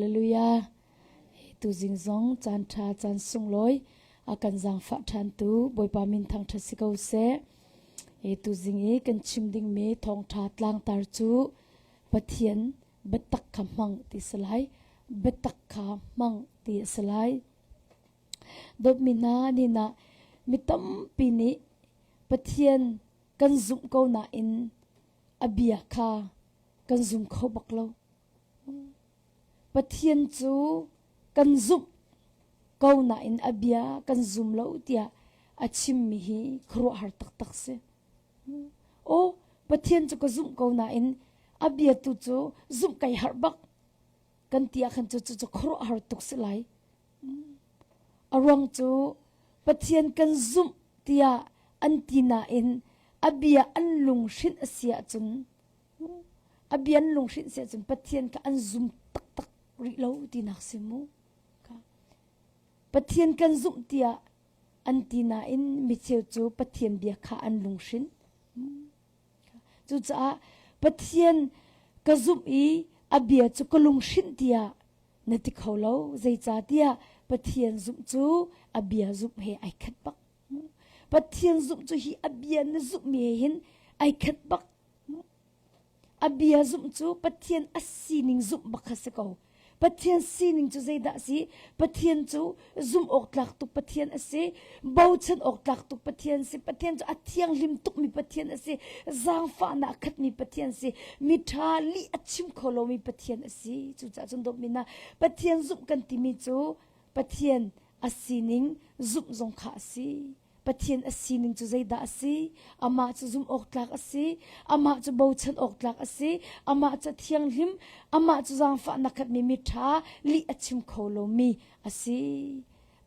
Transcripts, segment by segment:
Hallelujah. Tuzing zong caan ṭha caan sunglawi a kan zaangfah ṭhantu Bawipa min thangṭhat si ko seh. Tuzing i kan chim dingmi thawngṭha tlangtar cu Pathian biatak kha hmang ti si lai. Biatak kha hmang ti a si lai. Dawtmi hna nin ah mi tampi nih Pathian kan zumh ko nain a bia kha kan zum kho bak lo. Pathian cu kan zumh ko nain a bia kan zum lo tiah a chimmi hi khuaruahhar taktak si. Aw, Pathian cu ka zumh ko nain a bia tu cu zumh kai harh bak kan ti ah khan cu cu khuaruahhar tuk si lai. A ruang cu Pathian kan zumh tiah an ti nain a bia an lunghrinh a si ahcun A bia an lunghrinh si ahcun Pathian kha an zum taktak rih lo tinak si mu. Pathian kan zumh tiah an ti nain micheu cu Pathian bia kha an lunghrinh. Cucaah Pathian ka zumh i a bia cu ka lunghrinh tiah na ti kho lo. Zeicahtiah Pathian zumh cu a bia zumh he ai khat bak. Pathian zumh cu hi a bia na zumhmi he hin ai khat bak. A bia zumh cu Pathian a sining zumh bak kha si ko. Pathian sining cu zeidah a si? Pathian cu zumh awk tlak tuk Pathian a si. Bochan awk tlak tuk Pathian a si. Pathian cu a thianghlim tukmi Pathian a si. Zaangfahnak a khatmi Pathian a si. Miṭha lih a chim kho lomi Pathian a si. Cucaah cun dawtmi hna, Pathian zumh kan timi cu Pathian a sining zumh zong kha a si. Pathian a sining cu zeidah a si? Amah cu zumh awk tlak a si. Amah cu bochan awk tlak a si. Amah cu thianghlim. Amah cu zaangfahnak khatmi miṭha, lih a chim kho lomi a si.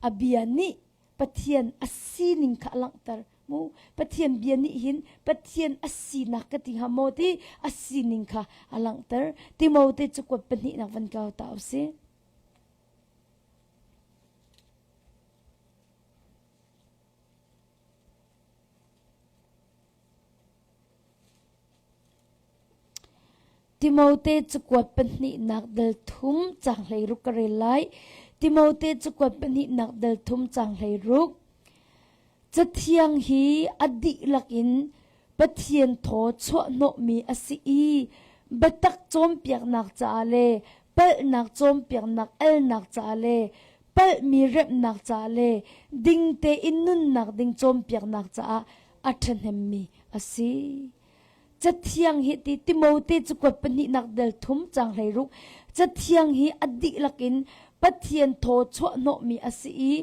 A bia nih Pathian a sining kha a langhter. Mu Pathian bia nih hin Pathian a sinak ka ti hnga maw ti a sining kha a langhter. Timote cakuat pahnihnak van kau ta u sih. Timote cakuat pahnihnak dal thum caang 16 ka rel lai. Timote cakuat pahnihnak dal thum caang 16. Cathiang hi a dihlak in Pathian thaw chuahhnawhmi a si i biatak cawnpiaknak caah le palhnak cawnpiaknak alnak caah le palhmi remhnak caah le ding tein nunnak ding cawnpiaknak caah a ṭhahnemmi a si. Cathiang hi ti Timote cakuat pahnihnak del thum caang 16 Cathiang hi a dihlak in Pathian thaw chuahhnawhmi a si i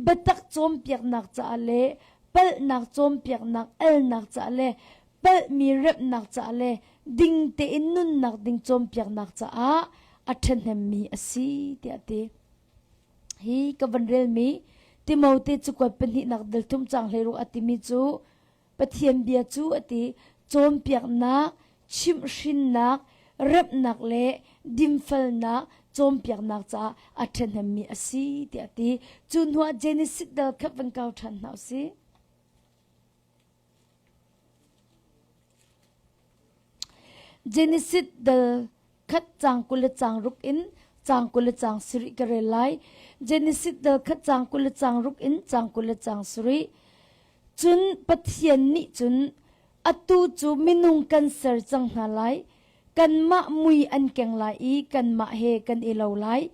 biatak cawnpiaknak caah le palhnak cawnpiaknak alnak caah le palhmi remhnak caah le ding tein nunnak ding cawnpiaknak caah a ṭhahnemmi a si tiah a ti. Hi ka van relmi Timote cakuat pahnihnak dal thum caang 16 a timi cu Pathian bia cu a ti cawnpiaknak, chimhhrinnak, remhnak le dinfelnak cawnpiaknak caah a ṭhahnemmi a si tiah a ti. Cu hnuah Genesis dal kha van kau ṭhan hna u sih. Genesis dal khat caang 20 le caang ruk in caang 20 le caang sarih ka rel lai. Genesis dal khat caang 20 le caang ruk in caang 20 le caang sarih. Cun Pathian nih cun atu cu minung kan ser cang hna lai. Kanmah mui an keng lai i kanmah he kan i lo lai.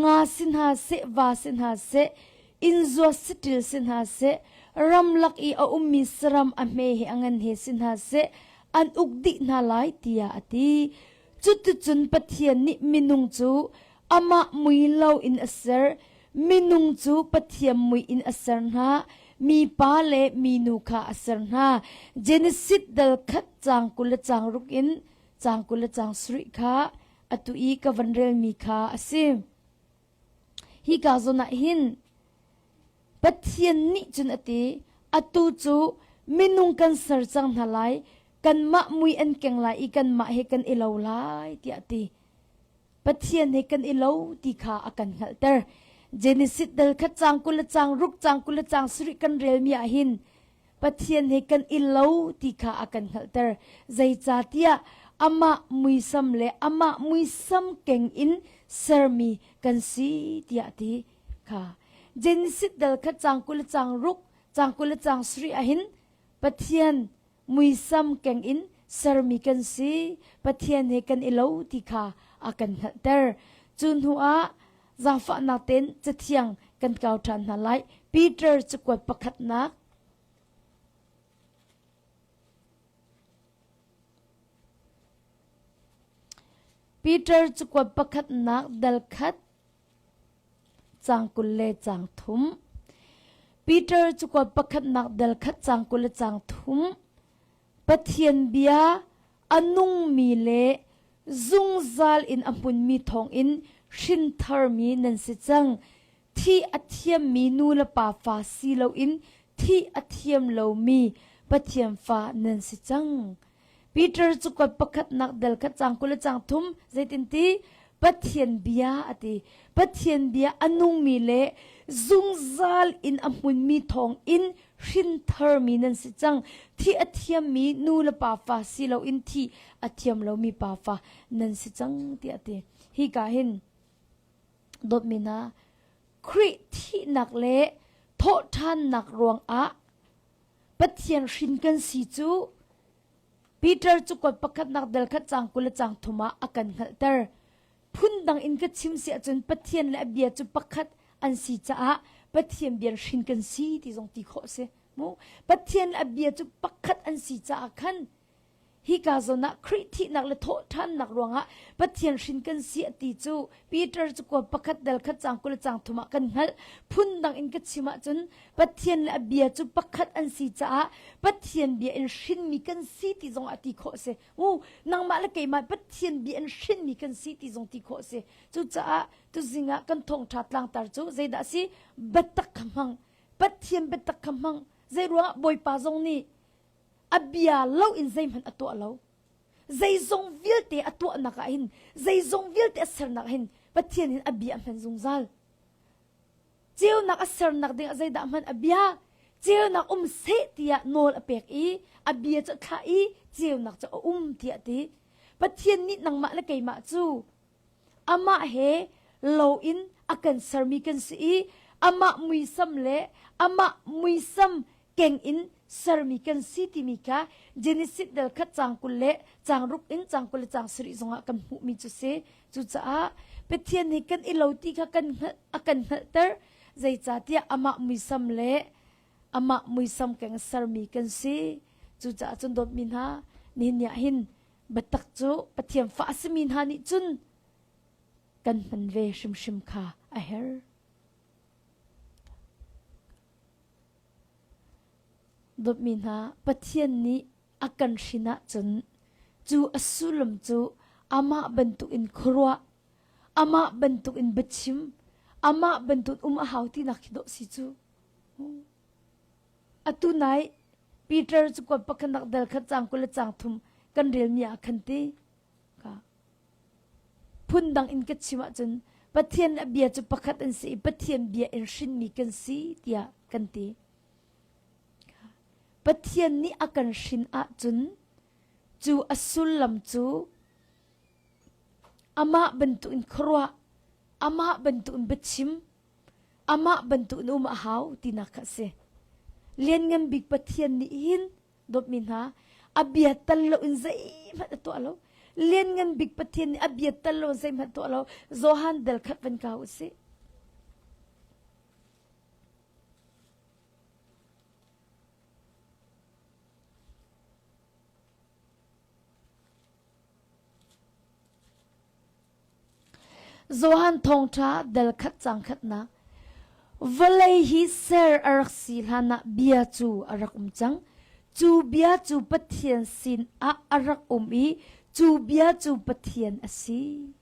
Nga si hna seh, va si hna seh, innzuat saṭil si hna seh, ramlak i a ummi saram a hme he a ngan he si hna seh, an uk dih hna lai tiah a ti. Cuticun Pathian nih minung cu amah mui lo in a ser. Minung cu Pathian mui in a ser hna. Mipa le minu kha a ser hna. Genesis dal khat caang 20 le caang ruk in caang 20 le caang sarih kha atu i ka van relmi kha a si. Hika zawn ah hin Pathian nih cun a ti, atu cu minung kan ser cang hna lai, kanmah mui an keng lai i kanmah he kan i lo lai, tiah a ti. Pathian he kan i lo ti kha a kan hngalhter. Genesis dal khat caang 20 le caang ruk caang 20 le caang sarih kan relmi ah hin Pathian he kan i lo ti kha a kan hngalhter. Zeicahtiah amah muisam le amah muisam keng in sermi kan si tiah a ti kha. Genesis dal khat caang 20 le caang ruk caang 20 le caang sarih ahhin Pathian muisam keng in sermi kan si Pathian he kan i lo ti kha a kan hngalhter. Cu hnu ah zaangfahnak tein cathiang kan kau ṭhan hna lai. Peter cakuat pakhatnak Peter cakuat pakhatnak dal khat caang 20 le caang thum. Peter cakuat pakhatnak dal khat caang 20 le caang thum. Pathian bia a nungmi le zungzal in a hmunmi thawngin hrintharmi nan si cang. Thih a thiammi nu le pa fa si loin thih a thiam lomi Pathian fa nan si cang. Peter cu kuat pakhatnak dal khat caang 20 le caang thum zeitinti Pathian bia a ti. Pathian bia a nungmi le zungzal in a hmunmi thawng in hrintharmi nan si cang. Thih a thiammi nu le pa fa si loin thih a thiam lomi pa fa nan si cang tiah a ti. Hi ka hin dawtmi hna Khrih thihnak le thawhṭhannak ruangah Pathian hrin kan si cu Peter cu kuat pakhatnak dal khat caang 20 le caang thum ah a kan hngalhter. Phundang in ka chim si ahcun Pathian le a bia cu pakhat an si caah Pathian bia hrin kan si ti zong ti khawh a si. Mu Pathian le a bia cu pakhat an si caah khan Hika zawn ah Khrih thihnak le thawhṭhannak ruangah Pathian hrin kan si a ti cu Peter cu kua pakhat dal khat caang 20 le caang thum ah kan hngalh. Phundang in ka chim ahcun Pathian le a bia cu pakhat an si caah Pathian bia in hrinmi kan si ti zong ah ti khawh a si. U nangmah le keimah Pathian bia in hrinmi kan si ti zong ti khawh a si. Cucaah tuzing ah kan thawngṭha tlangtar cu zeidah a si? Biatak kha hmang. Pathian biatak kha hmang. Zeiruangah Bawipa zong nih a bia lo in zeihmanh a tuah lo zeizong vialte a tuahnak ah hin zeizong vialte a sernak hin Pathian hin a bia a hman zungzal ceunak a sernak ding ah zeidah hman a bia ceunak um seh tiah nawl a pek i a bia cu a thlah i ceunak cu a um tiah ti Pathian nih nangmah le keimah cu amah he lo in a kan sermi kan si i amah muisam le amah muisam keng in sermi kan si timi kha Genesis dal khat caang 20 le caang ruk in caang 20 le caang sarih zongah kan hmuhmi cu si. Cucaah Pathian he kan i lo ti kha kan hngalh a kan hngalhter zeicahtiah amah muisam le amah muisam keng sermi kan si. Cucaah cun dawtmi hna nihin ni ah hin biatak cu Pathian fa a simi hna nih cun kan hman ve hrimhrim kha a herh. Dawtmi hna, Pathian nih a kan hrin ahcun cu a sullam cu amah bantukin khuaruah, amah bantukin biachim, amah bantukin um a hau tinak khi dawh si cu. Atu nai Peter cu kuat pakhatnak dal khat caang 20 le caang thum kan relmi ah khan ti ka phundang in ka chim ahcun Pathian a bia cu pakhat an si i Pathian bia in hrinmi kan si tiah kan ti. Pathian nih a kan hrin ahcun cu a sullam cu amah bantukin khuaruah, amah bantukin biachim, amah bantuk in um a hau tinak kha a si. Lianngan bik Pathian nih hin dawtmi hna a bia tal lo in zeihmanh a tuah lo. Lianngan bik Pathian nih a bia tal lo in zeihmanh tuah lo. Johan del khat van kau u sih. Johan Thawngṭha dal khat caang khatnak Vawlei hi ser a rak si hlanah bia cu a rak um cang. Cu bia cu Pathian sinah a rak um i cu bia cu Pathian a si.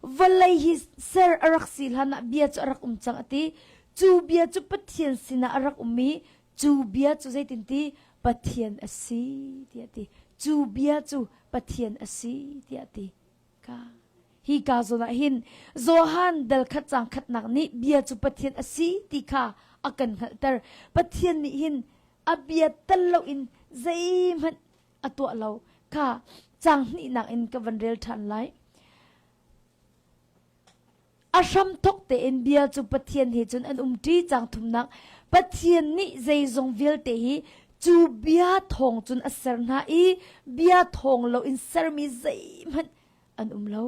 Vawlei hi ser a rak si hlanah bia cu a rak um cang a ti. Cu bia cu Pathian sinah a rak um i cu bia cu zeitinti Pathian a si tiah a ti. Cu bia cu Pathian a si tiah a ti. Ka hi ka zawn ah hin Johan dal khat caang khatnak nih bia cu Pathian a si ti kha a kan hngalhter. Pathian nih hin a bia tal loin zeihmanh a tuah lo kha caang hnihnak in ka van rel ṭhan lai. A hramthawk tein bia cu Pathian he cun an umṭi cang thumnak Pathian nih zeizong vialte hi cu bia thawng cun a ser hna i bia thawng loin sermi zeihmanh an um lo.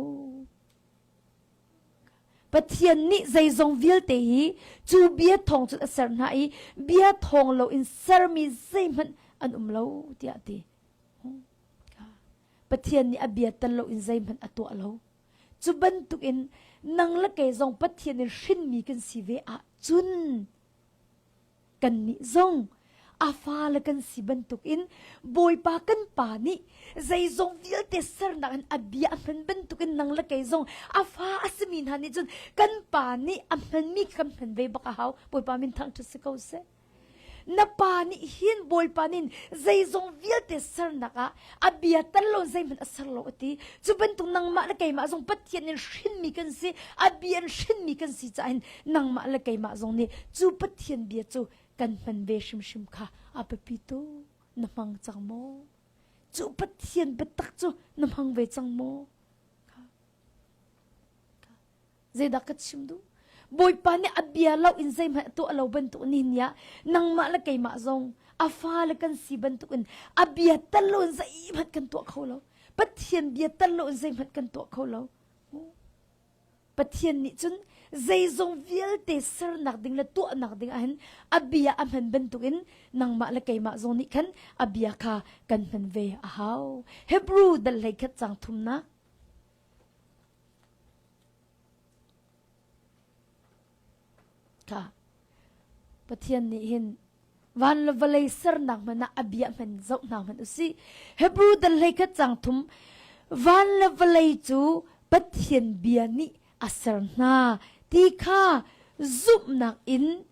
Pathian nih zeizong vialte hi cu bia thawng cun a ser hna i bia thawng loin sermi zeihmanh an um lo tiah a ti. Pathian nih a bia tel loin zeihmanh a tuah lo. Cu bantukin nang le kei zong Pathian in hrinmi kan si ve ahcun kannih zong a fale kan si bantukin Bawipa kan Pa nih zeizong vialte sernak in a bia a hman bantukin nang le kei zong a fa a simi hna nih cun kan Pa nih a hmanmi kan hman ve bak a hau. Bawipa min thangṭhat si ko seh. Na pa nih hin Bawipa nih zeizong vialte sernak ah a bia tal lo zeihmanh a ser lo a ti. Cu bantuk nangmah le keimah zong Pathian in hrinmi kan si, a bia in hrinmi kan si caah hin nangmah le keimah zong nih cu Pathian bia cu kan hman ve hrimhrim kha a biapi tuk. Na hmang cang maw? Cu Pathian biatak cu na hmang ve cang maw? Zeidah ka chim duh? Bawipa nih a bia lo in zeihmanh a tuah lo bantuk ni ni ah nangmah le keimah zong a fale kan si bantukin a bia tel lo in zeihmanh kan tuah kho lo. Pathian bia tel lo in zeihmanh kan tuah kho lo. Pathian nih cun zeizong vialte sernak ding le tuahnak ding ah hin a bia a hman bantukin nangmah le keimah zong nih khan a bia kha kan hman ve a hau. Hebrew dal hlei khat cang thumnak Kha Pathian nih hin van le vawlei sernak hmanh ah a bia hman zoh hna hmanh usih. Hebrew dal hlei khat cang thum van le vawlei cu Pathian bia nih a ser hna ti kha zumhnak in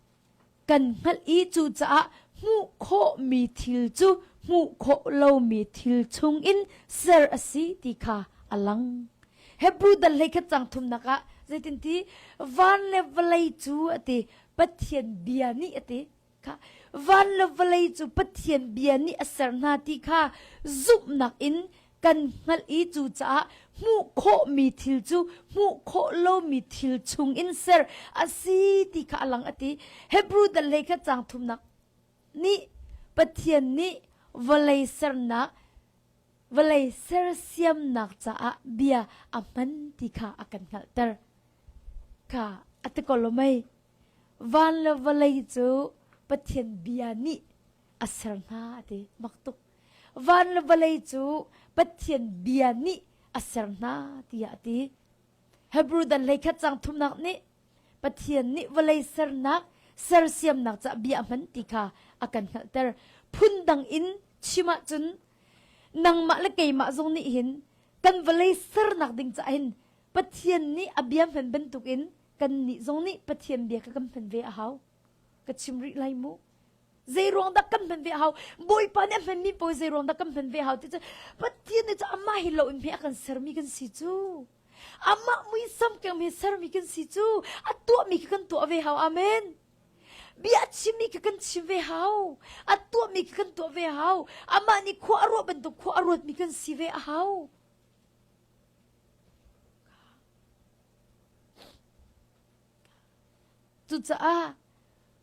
kan hngalh i cucaah hmuh khawhmi thil cu hmuh khawh lomi thil chungin ser a si ti kha a lang. Hebrew dal hlei khat cang thumnak ah zeitinti van le vawlei cu a ti Pathian bia nih a ti kha van le vawlei cu Pathian bia nih a ser hna ti kha zumhnak in kan hngalh i cucaah hmuh khawhmi thil cu hmuh khawh lomi thil chungin ser a si ti kha a lang a ti. Hebrew dal hlei kha cang thumnak nih Pathian nih vawlei sernak vawlei sersiamnak caah bia a hman ti kha a kan hngalhter. Kha a ti ko lo mei. Van le vawlei cu Pathian bia nih a ser hna a ti. Mak tuk. Van le vawlei cu Pathian bia nih a ser hna tiah a ti. Hebrew dan hleikhat cang thumnak nih Pathian nih vawlei sernak sersiamnak caah bia a hman ti kha a kan hngalhter. Phundang in chim ahcun nangmah le keimah zong nih hin kan vawlei sernak ding caah hin Pathian nih a bia hman bantukin kannih zong nih Pathian bia kha kan hman ve a hau. Ka chim rih lai mu. Zei ruang dah kan hman ve hau? Bawipa nih a hmanmi pawl zei ruang dah kan hman ve hau ti cu Pathian nih cu amah hi lo in hme a kan sermi kan si cu. Amah muisam keng he sermi kan si cu. A tuahmi kha kan tuah ve hau. Amen. Bia a chimmi kha kan chim ve hau. A tuahmi kha kan tuah ve hau. Amah nih khua a ruah bantuk khua a ruatmi kan si ve a hau. Cucaah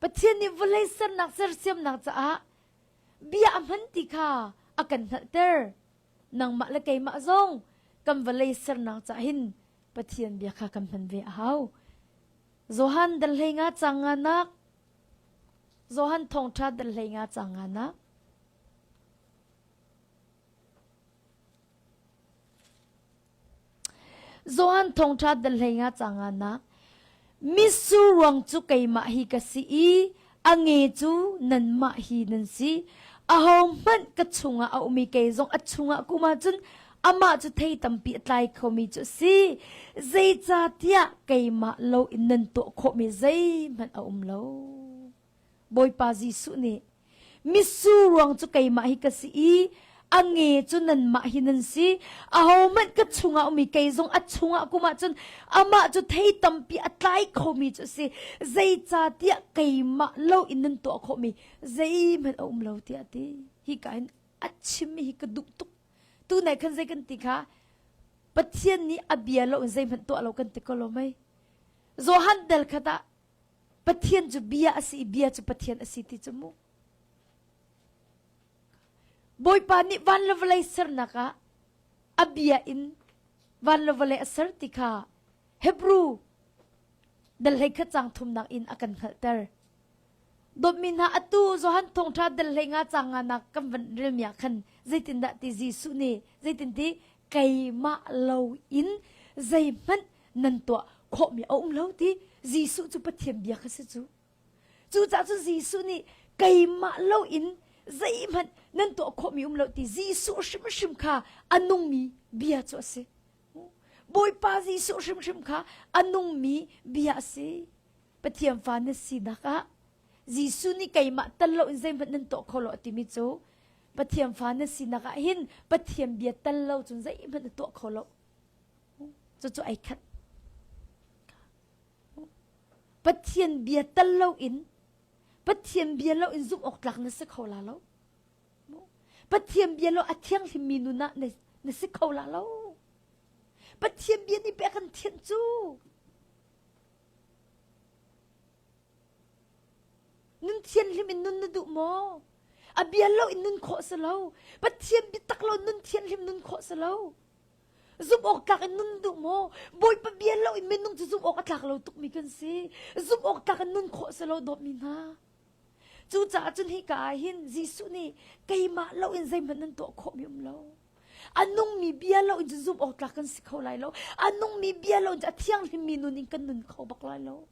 Pathian nih vawlei sernak sersiamnak caah bia a hman ti kha a kan hngalhter. Nangmah le keimah zong kan vawlei sernak caah hin Pathian bia kha kan hman ve a hau. Johan dal hlei nga cang nga nak Johan thawngṭha dal hlei nga cang nga nak Johan thawngṭha dal hlei nga cang nga nak Mitsur ruang cu keimah hi ka si i a nge cu nanmah hi nan si. Ahohmanh ka chungah a um i kei zong a chungah ka um ahcun amah cu thei tampi a tlai khomi cu a si. Zeicahtiah keimah loin nan tuah khawhmi zeihmanh a um lo. Bawipa Jesuh nih mitsur ruang cu keimah hi ka si i a nge cu nanmah hi nan si. Ahohmanh ka chungah um i kei zong a chungah kum ahcun amah cu thei tampi a tlai khomi cu a si. Zeicahtiah keimah loin nan tuah khawhmi zeihmanh a um lo tiah a ti. Hika hin a chimmi hi ka duh tuk. Tu nai khan zei kan ti kha Pathian nih a bia loin zeihmanh tuah lo kan ti ko lo mei. Johan del khat ah Pathian cu bia a si i bia cu Pathian a si ti cu mu. Bawipa nih van le vawlei sernak ah a bia in van le vawlei a ser ti kha Hebrew dal hlei khat cang thumnak in a kan hngalhter. Dawtmi hna atu Johan thawngṭha dal hlei nga cang nga nak kan van relmi ah khan zeitindah ti Jesuh nih zeitin ti keimah lo in zeihmanh nan tuah khawhmi a um lo ti Jesuh cu Pathian bia kha si cu. Cucaah cun Jesuh nih keimah lo in zeihmanh nan tuah khawhmi um lo ti Jesuh hrimhrim kha a nungmi bia cu a si. Bawipa Jesuh hrimhrim kha a nungmi bia a si. Pathian fa na sinak ah Jesuh nih keimah tal lo in zeihmanh nan tuah kho lo a timi cu Pathian fa na sinak ah hin Pathian bia tal lo cun zeihmanh na tuah kho lo. Cucu ai khat. Pathian bia tal lo in Pathian bia lo in zumh awk tlak na si kho la lo. Pathian bia lo a thianghlimmi nun ah na, na si kho la lo. Pathian bia nih pek kan thianh cu. Nun thianhlim in nun na duh maw? A bia lo in nun khawh si lo. Pathian biatak lo nun thianhlim nun khawh si lo. Zumh awk tlak in nun duh maw? Bawipa bia lo in minung cu zumh awk a tlak lo tukmi kan si. Zumh awk tlak in nun khawh si lo dawtmi hna. Cucaah cun hika ah hin Jesuh nih keimah lo in zeihmanh nan tuah khawhmi um lo. A nungmi bia lo in cun zumh awk tlak kan si kho lai lo. A nungmi bia lo in cun a thianghlimmi nun in kan nun kho bak lai lo.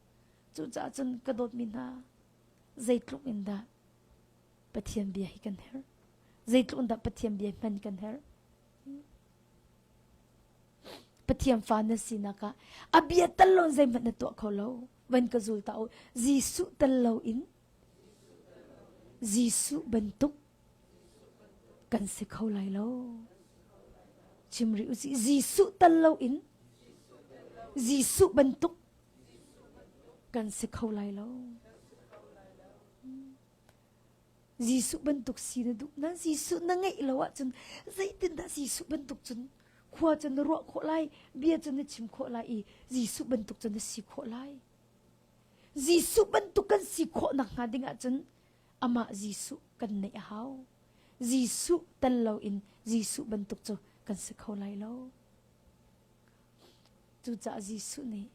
Cucaah cun ka dawtmi hna, zeitluk in dah Pathian bia hi kan herh? Zeitluk in dah Pathian bia hman kan herh? Pathian fa na sinak ah a bia tal lo in zeihmanh na tuah kho lo. Van ka zul ta u. Jesuh tal lo in Jesuh bantuk kan si kho lai lo. Chim rih usih. Jesuh tal lo in Jesuh bantuk kan si kho lai lo. Jesuh bantuk si na duh na Jesuh na ngeih lo ahcun zeitindah Jesuh bantuk cun khua cu na ruah khawh lai bia cu na chim khawh lai i Jesuh bantuk cu na si khawh lai Jesuh bantuk kan si khawh nakhnga ding ahcun amah Jesuh kan neih a hau Jesuh tel loin Jesuh bantuk cu kan si kho lai lo cucaah Jesuh nih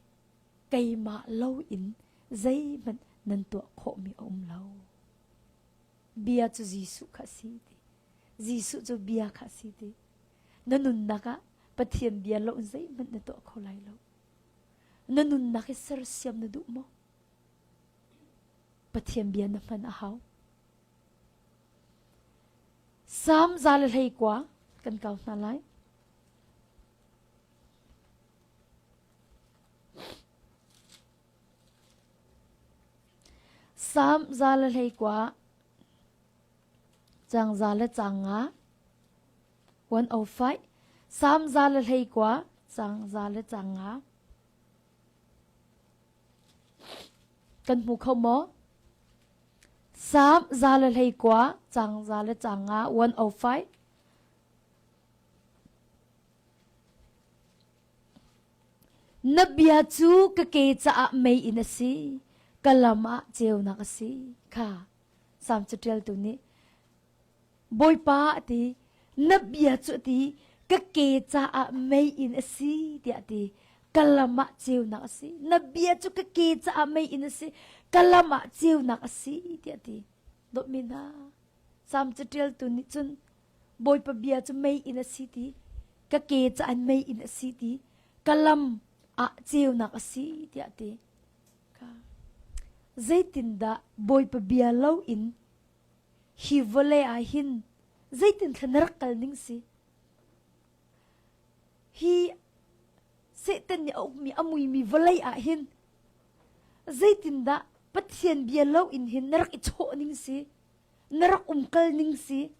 keimah loin zeihmanh nan tuah khawhmi a um lo. Bia cu Jesuh kha a si ti. Jesuh cu bia kha a si ti. Na nunnak ah Pathian bia lo in zeihmanh na tuah kho lai lo. Na nunnak hi sersiam na duh maw? Pathian bia na hman a hau. Salm 121 kan kau hna lai. Salm 121 cang za le cang nga 105 Salm 121 cang za le cang nga kan hmu kho maw? Salm 121 cang za le cang nga 105 Na bia cu ka ke caah mei in a si, ka lam ah ceunak a si. Kha Salm caṭialtu nih Bawipa a ti, na bia cu a ti, ka ke caah mei in a si tiah a ti. Ka lam ah ceunak a si. Na bia cu ka ke caah mei in a si, ka lam ah ceunak a si tiah a ti. Dawtmi hna, Salm caṭialtu nih cun Bawipa bia cu mei in a si ti, ka ke caah mei in a si ti, ka lam ah ceunak a si tiah ti. Zeitindah Bawipa bia lo in hi vawlei ah hin zeitin thla na rak kal ning si? Hi Satan nih a ukmi a muimi vawlei ah hin zeitindah Pathian bia lo in hin na rak i chawh ning si? Na rak umkal ning si?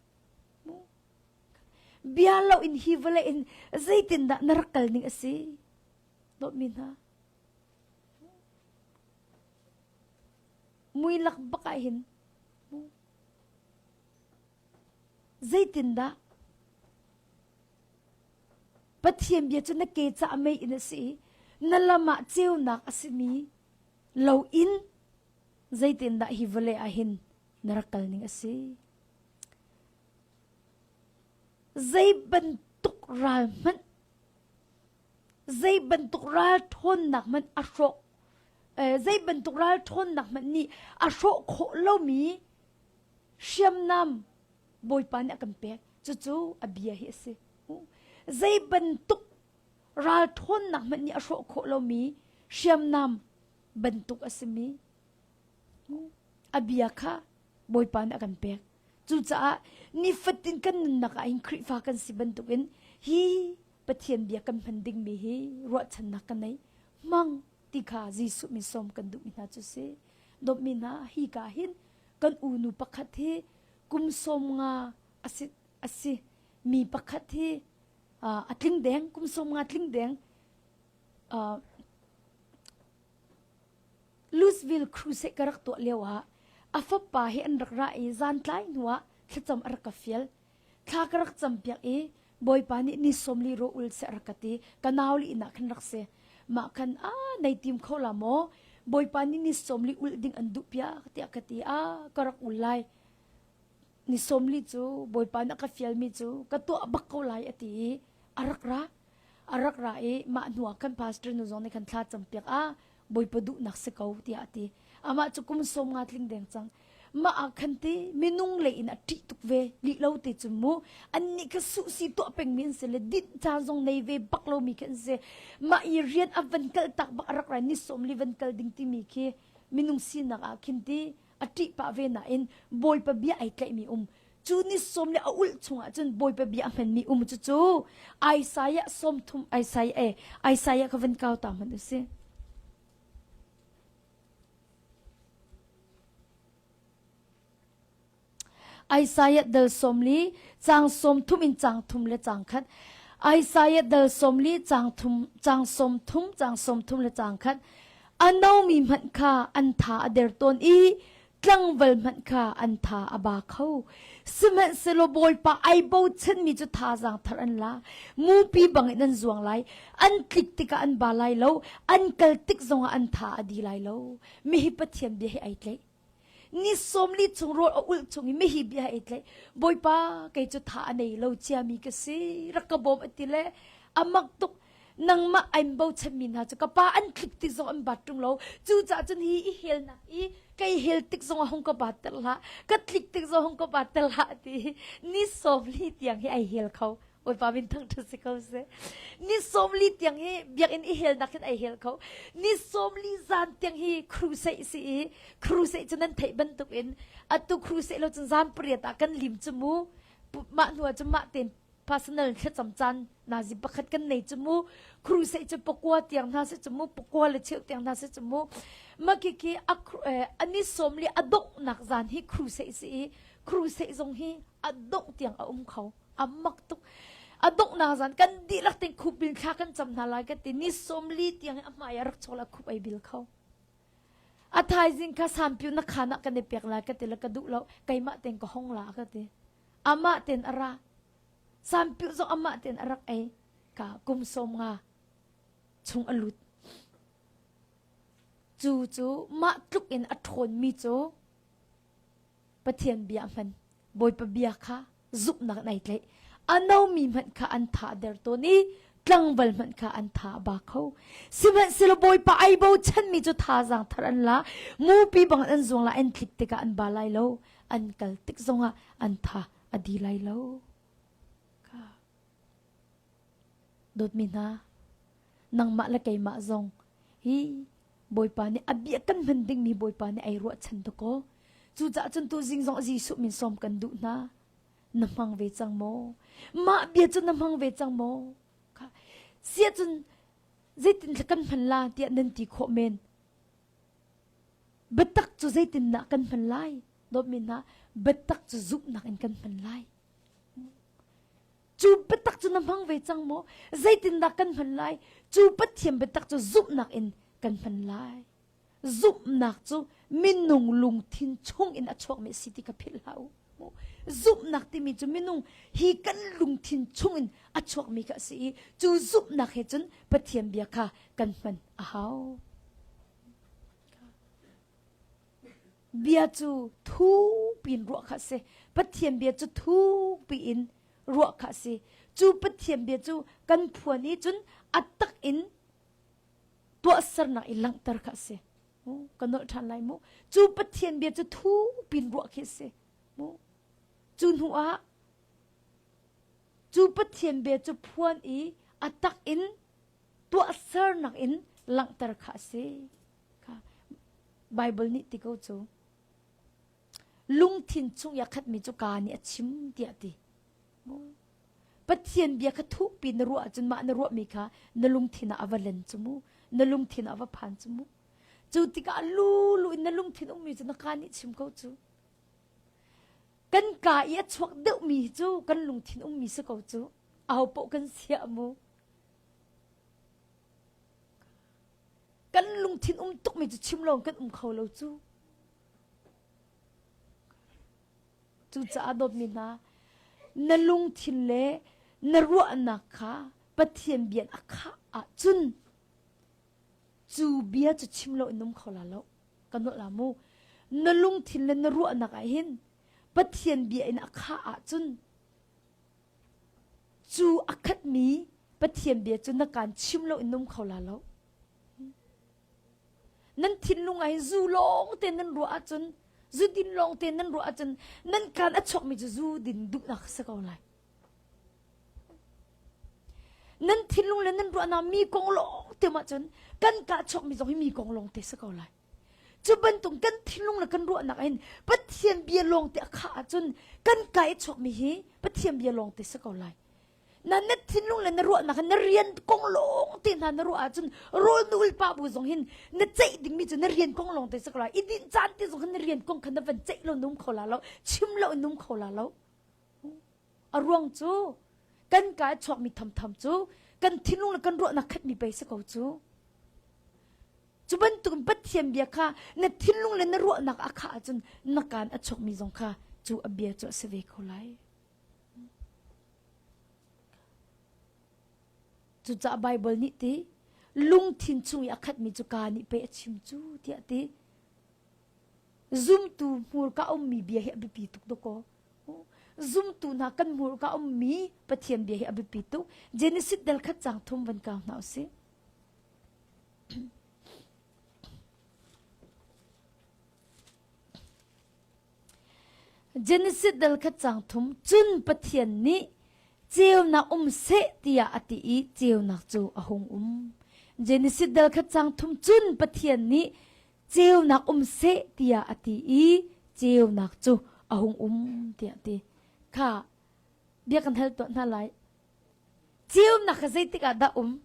Bia lo in hi vawlei in zeitindah na rak kal ning a si? Dawtmi hna. Mui lak bak ah hin zeitindah Pathian bia cu na ke caah mei in a si i. Na lam ah ceunak a simi lo in zeitindah hi vawlei ah hin na rak kal ning a si? Zei bantuk ral hmanh zei bantuk ral ṭhawnnak hmanh a hrawk zei bantuk ral ṭhawnnak hmanh nih a hrawh khawh lomi hriamnam Bawipa nih a kan pek. Cucu a bia hi a si. Zei bantuk ral ṭhawnnak hmanh nih a hrawh khawh lomi hriamnam bantuk a simi a bia kha Bawipa nih a kan pek. Cucaah nifatin kan nunnak ah hin Khrihfa kan si bantukin hi Pathian bia kan hman dingmi hi ruahchannak ka nei. Hmang ti kha Jesuh min sawm kan duhmi hna cu si. Dawtmi hna hi ka hin kan unu pakhat hi kum sawm nga a si, a si mi pakhat hi uh, a tling deng kum sawm nga tling deng uh, Louisville Crusade ka rak tuah lio ah a fapa hi an rak ra i zan tlai hnu ah thlacam a rak ka fial. Thla ka rak cam piak i Bawipa nih ni sawmli ro ul seh a rak ka ti. Ka nau li inn ah khan rak si. Mah khan a nei tim kho la maw? Bawipa nih ni sawmli ul ding an duh piak tiah ka ti. A ka rak ul lai. Ni sawmli cu Bawipa nih a ka fialmi cu ka tuah bak ko lai a ti i a rak ra. A rak ra i mah hnu ah khan pastor nu zong nih khan thla cam piak a Bawipa duhnak si ko tiah a ti. Amah cu kum sawm nga tling deng cang. Mah ah khan ti minung lei in a ṭih tuk ve lih lo te cu mu annih kha suhsi tuah pengmi an si le dinh caan zong nei ve bak lomi khi an si. Mah i rian a van kal tak bak a rak rai ni sawm li van kal ding timi khi minung sinak ah khin ti a ṭih pah ve nain Bawipa bia ai tlaihmi um cu ni sawm le a ulh chungah cun Bawipa bia a hmanmi um cucu Isaiah 30 Isaiah eh Isaiah kha van kau ta hmanh u si. Isaiah dal 40 cang 30 in cang thum le cang khat Isaiah dal 40 cang thum cang 30 cang 30 le cang khat a nomi hmanh kha an tha a der tawn i tlangval hmanh kha an tha a ba kho. Sihmanhsehlaw Bawipa ai bochanmi cu thazaang thar an la. Mupi bangin an zuang lai. An tlik tikah an ba lai lo. An kal tik zongah an tha a di lai lo. Mihi Pathian bia hi ai tlaih. Ni 40 chung rawl a ulh chung i mihi bia ai tlaih. Bawipa kei cu tha a nei lo ciami ka si. Rak ka bawm a ti le a mak tuk. Nangmah aim bochanmi hna cu ka pa an tlik tik zong an bat ṭung lo. Cucaah cun hi i helnak i kei hel tik zong ah hung ka bat ter hlah, ka tlik tik zong hung ka bat ter hlah ti ni 40 tiang hi ai hel kho. Bawipa min thangṭhat si ko seh. Ni 40 tiang hi biakinn i helnak hin ai hel kho. Ni 40 zan tiang hi crusade si i crusade cu nan theih bantuk in atu crusade lo cun zan pariat ah kan lim cu mu. Mah hnu ah cun mah tein personal thlacam caan nazi pakhat kan nei cu mu crusade cu pakua tiang hna si cu mu pakua le cheu tiang hna si cu mu makiki ani som li a donghnak zan hi crusade si i crusade zong hi a dongh tiang a um kho a mak tuk a donghnak zan kan dihlak ting khup bil thla kan cam hna lai kan ti ni som li tiang a hmai a rak chol a khup ai bil kho a thaizing kha sampiu na khan ah kan i pek lai ka ti le ka duh lo keimah ten ka hong la ka ti amah ten a ra sampiu zong amah ten a rak ei ka kum som nga chung a lut cu cu mah tluk in a ṭhawn mi cu Pathian bia hman Bawipa bia kha zumhnak in ai tlaih a nomi hmanh kha an tha der tawn i tlangval hmanh kha an tha a ba kho sihmanhsehlaw Bawipa ai bochanmi cu thazaang thar an la mupi bang an zuang la an tlik tikah an ba lai lo an kal tik zongah an tha a di lai lo. Ka dawtmi hna, nangmah le keimah zong hi Bawipa nih a bia kan hman dingmi Bawipa nih ai ruahchan tuk aw. Cucaah cun tu zing zong Jesuh min sawm kan duh hna. Na hmang ve cang maw? Mah bia cu na hmang ve cang maw? Kha sia cun zeitin kan hman la tiah nan ti khawh men. Biatak cu zeitindah kan hman lai? Dawtmi hna, biatak cu zumhnak in kan hman lai. Cu biatak cu na hmang ve cang maw? Zeitindah kan hman lai? Cu Pathian biatak cu zumhnak in kan hman lai. Zumhnak cu minung lungthin chung in a chuakmi a si ti ka philh hlah u. Zumhnak timi cu minung hi kan lungthin chungin a chuakmi kha a si i cu zumhnak he cun Pathian bia kha kan hman a hau. Bia cu thukpi in ruah kha a si. Pathian bia cu thukpi in ruah kha a si. Cu Pathian bia cu kan phuan i cun a tak in tuahsernak i langhter kha a si. Ka nolh ṭhan lai mu. Cu Pathian bia cu thukpi in ruah khi a si. Mu. Cu hnu ah cu Pathian bia cu phuan i a tak in tuahsernak in langhter kha a si. Kha Bible nih ti ko cu lungthin chung i a khatmi cu kaa nih a chim tiah a ti. Pathian bia kha thukpi na ruah ahcun mah na ruahmi kha na lungthin ah a va len cu mu. Na lungthin ah a va phan cu mu. Cu tikah lulu in na lungthin ummi cu na kaa nih chim ko cu. Kan kaa i a chuak deuhmi cu kan lungthin ummi si ko cu. Aho paoh kan siah mu. Kan lungthin um tukmi cu chim lo kan um kho lo cu. Cucaah dawtmi hna, na lungthin le na ruahnak kha Pathian bia a khah ahcun cu bia cu chim lo in um kho la lo. Ka nolh la mu. Na lungthin le na ruahnak ah hin Pathian bia in a khah ahcun cu a khatmi Pathian bia cu na kaan chim lo in um kho la lo. Nan thinlung ah hin zu lawng te nan ruah ahcun zu din lawng te nan ruah ahcun nan kaan a chuakmi cu zu din duhnak a si ko lai. Nan thinlung le nan ruahnak mi kong lawng te ahcun kan kah chuakmi zong hi mi kong lawng te si ko lai. Cu bantuk kan thinlung le kan ruahnak hin Pathian bia lawng te a khah ahcun kan ka i chuakmi hi Pathian bia lawng te si ko lai. Na na thinlung le na ruahnak na rian kong lawng te hna na ruah ahcun rawl na ul pa bu zong hin na ceih dingmi cu na rian kong lawng te si ko lai. I dinh caan te zong hin na rian kong kha na van ceih lo num kho la lo, chim lo num kho la lo. A ruang cu kan ka a chuakmi thamtham cu kan thinlung le kan ruahnak khatmi pei si ko cu. Cu bantukin Pathian bia kha na thinlung le na ruahnak a khah ahcun na kaan a chuakmi zong kha cu a bia cu a si ve ko lai. Cucaah Baibal nih ti lungthin chung i a khatmi cu kaa nih pei a chim cu tiah ti. Zumtu hmurka ummi bia hi a biapi tuk dawkaw. Zumtu hna kan hmurka ummi Pathian bia hi a biapi tuk. Genesis del khat cang thum van kau hna usih. Genesis dal khat cang thum cun Pathian nih ceunak um seh tiah a ti i ceunak cu a hung um. Genesis dal khat cang thum cun Pathian nih ceunak um seh tiah a ti i ceunak cu a hung um tiah a ti. Kha bia kan hal tuah hna lai. Ceunak kha zeitik ah dah um?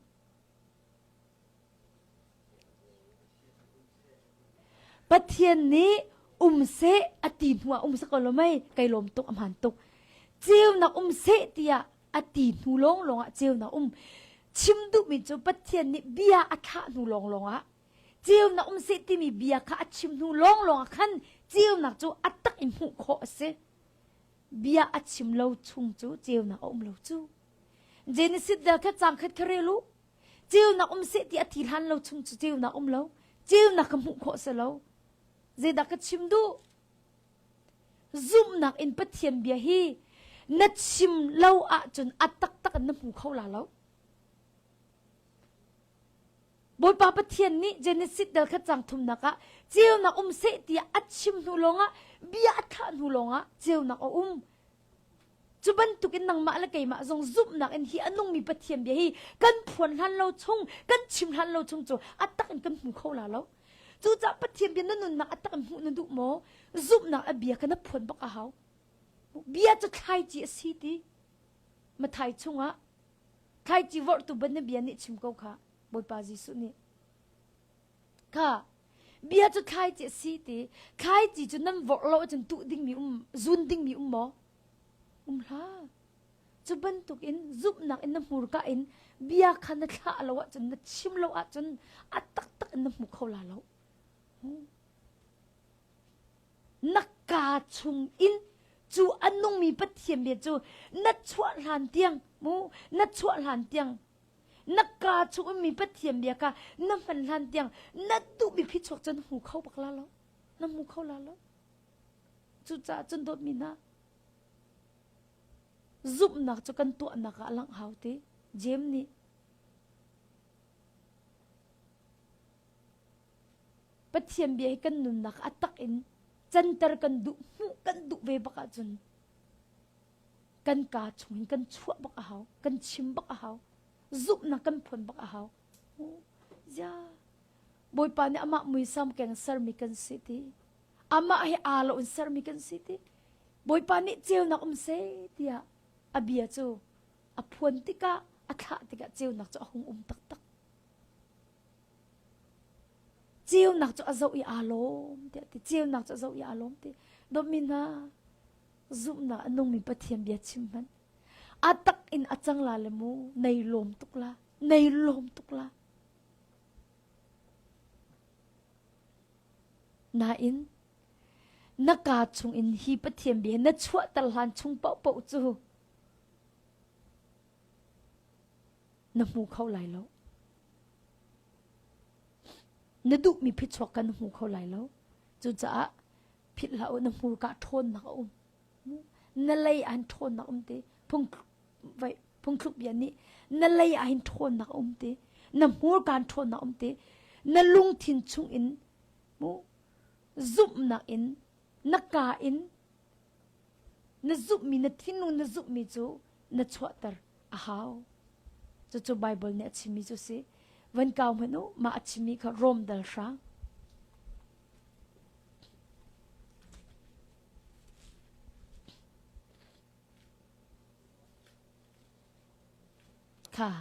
Pathian nih um seh a ti hnu ah um seh ko lo mei kai lawm tuk a hmaan tuk. Ceunak um seh tiah a ti hnu lawnglawng ah ceunak um. Chim duhmi cu Pathian nih bia a thlah hnu lawnglawng ah ceunak um seh timi bia kha a chim hnu lawnglawng ah khan ceunak cu a tak in hmuh khawh a si. Bia a chim lo chung cu ceunak a um lo cu. Genesis dal kha cang khat kha rel u. Ceunak um seh ti a thi hlan lo chung cu ceunak um lo. Ceunak ka hmuh khawh si lo. Zeidah ka chim duh? Zumhnak in Pathian bia hi na chim lo ahcun a taktak in na hmu kho la lo. Bawipa Pathian nih Genesis dal khat cang thumnak ah ceunak um seh tiah a chim hnu lawngah bia a thlah hnu lawngah ceunak a um. Cu bantukin nangmah le keimah zong zumhnak in hi a nungmi Pathian bia hi kan phuan hlan lo chung, kan chim hlan lo chung cu a tak in kan hmu kho la lo. Cucaah Pathian bia na nunnak a tak in hmuh na duh maw? Zumhnak a bia kha na phuan bak a hau. Bia cu thlaici a si ti. Mathai chungah thlaici vorhtu ban na bia nih chim ko kha Bawipa Jesuh nih. Kha bia cu thlaici a si ti. Thlaici cu nan vorh lo ahcun tuh dingmi um, zun dingmi um maw? Um hlah. Cu bantukin zumhnak in na hmurka in bia kha na thlah lo ahcun, na chim lo ahcun a taktak in na hmu kho la lo. Na kaa chung in. Cu a nungmi Pathian bia cu na chuah hlan tiang mu na chuah hlan tiang na kaa chung ummi Pathian bia kha na hman hlan tiang na duhmi phichuak cu na hmu kho bak la lo. Na hmu kho la lo. Cucaah cun dawtmi hna zumhnak cu kan tuahnak ah a langh hau ti Jeim nih Pathian bia hi kan nunnak a tak in canter kan duh hmuh kan duh ve bak ahcun kan kaa chung in kan chuah bak a hau kan chim bak a hau zumhnak kan phuan bak a hau zia Bawipa nih amah muisam keng sermi kan si ti amah he aa lo in sermi kan si ti Bawipa nih ceunak um seh tiah a bia cu a phuan tikah a thlah tikah ceunak cu a hung um taktak Ceunak cu a zoh i aa lawm tiah ti. Ceunak cu a zoh i aa lawm ti. Dawtmi hna, zumhnak a nungmi Pathian bia chim hmanh. A tak in a cang la le mu, nei lawm tuk la, nei lawm tuk la. Nain, na kaa chung in hi Pathian bia na chuahter hlan chung paohpaoh cu na hmu kho lai lo. Na duhmi phichuak kan hmu kho lai lo. Cucaah philh hlah u na hmurka ṭhawnnak a um. Na lei ah hin ṭhawnnak um ti. Phung vai phungthluk bia nih na lei ah hin ṭhawnnak a um ti. Na hmurka in ṭhawnnak um ti. Na lungthin chung in mu zumhnak in na ka in na zumhmi na thinlung na zumhmi cu na chuahter a hau. Cucu Bible nih a chimmi cu si. Van kau hmanh u, mah a chimmi kha Rom dal hrang. Kha.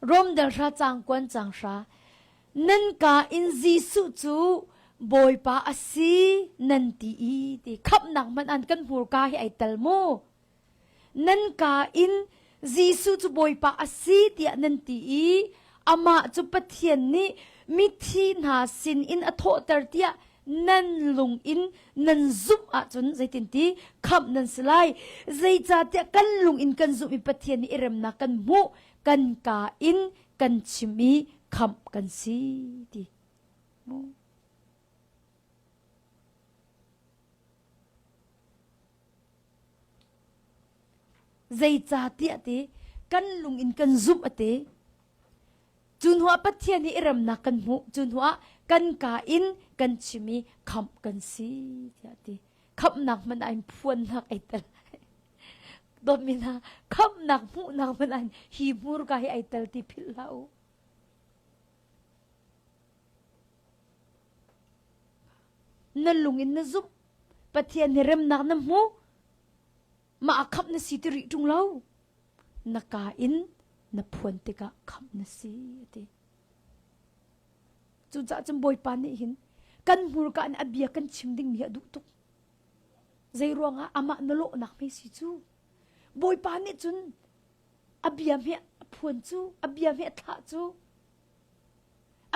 Rom dal hra cang kuan cang hra. Nan ka in Jesuh cu Bawipa a si nan ti i ti khamhnak hmanh an kan hmurka hi ai tel mu. Nan ka in Jesuh cu Bawipa a si tiah nan ti i amah cu Pathian nih mithi hna sin in a thawhter tiah nan lung in nan zumh ahcun zeitinti khamh nan si lai. Zeicahtiah kan lung in kan zumh i Pathian nih i remnak kan hmuh, kan kaa in kan chim i khamh kan si ti. Zeicahtiah ti kan lung in kan zumh a ti. Cu hnuah Pathian hi i remnak kan hmuh. Cu hnuah kan kaa in kan chim i khamh kan si tiah a ti. Khamhnak hmanh ah in phuannak ai tel. Dawtmi hna, khamhnak hmuhnak hmanh ah hi hmurka hi ai tel ti philh hlah u. Na lung in na zumh. Pathian hi remnak na hmu. Mah ah khamh na si ti rih ṭung lo. Na kaa in na phuan tikah khamh na si a ti. Cucaah cun Bawipa nih hin kan hmurka in a bia kan chim dingmi hi a duh tuk. Zei ruangah amah na lawhnak hme si cu. Bawipa nih cun a bia hme a phuan cu, a bia hme a thlah cu.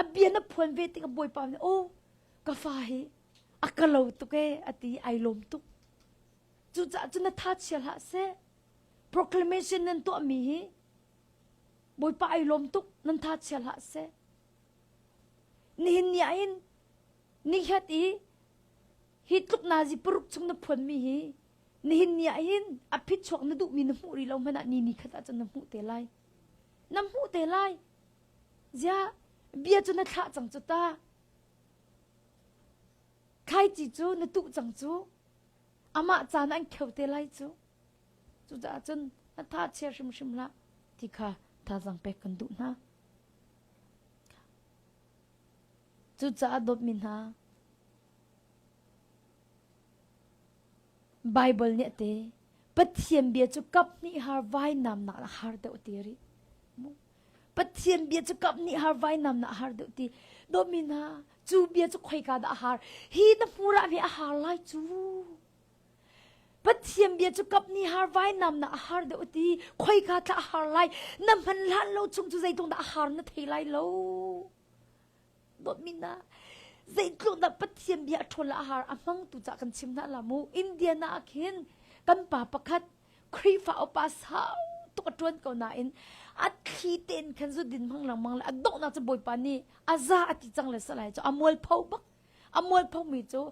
A bia na phuan ve tikah Bawipa nih, "Oh, ka fa hi a ka lo tuk ee," a ti ai lawm tuk. Cucaah cun na tha chia hlah seh. Proclamation nan tuahmi hi Bawipa ai lawm tuk nan tha chia hlah seh. Nihin ni ah hin nikhat i hi tluk nazi paruk chung na phuanmi hi nihin ni ah hin a phichuak na duhmi na hmuh rih lo hmanh ah ni ni khat ah cun na hmuh te lai. Na hmuh te lai. Ziah bia cu na thlah cang cu ta. Thlaici cu na tuh cang cu. Amah caan an kheu te lai cu. Cucaah cun na tha chia hrimhrim hlah ti kha thazaang pek kan duh hna. Cucaah dawtmi hna, Bible nih a ti, Pathian bia cu kap hnih har vainamnak a har deuh ti rih. Pathian bia cu kap nih har vainam na har deuh ti. Dawtmi hna, cu bia cu khoika dah a har? Hi na hmur ah mi a har lai cu. Pathian bia cu kap nih har vainam na a har deuh ti. Khoika tla a har lai? Na hman hlan lo chung cu zeitung dah a har na thei lai lo. Dawtmi hna, Zeitluk dah Pathian bia a ṭhawn le a har a hmangtu cah kan chim hna la mu. Indiana ah khin kan pa pakhat Khrihfa upa sau tuk a ṭuan ko nain a thli tein khan zu din hmang lengmang le a donghnak cu Bawipa nih a za a ti cang le salai cu a mualpho bak. A mualpho mi cu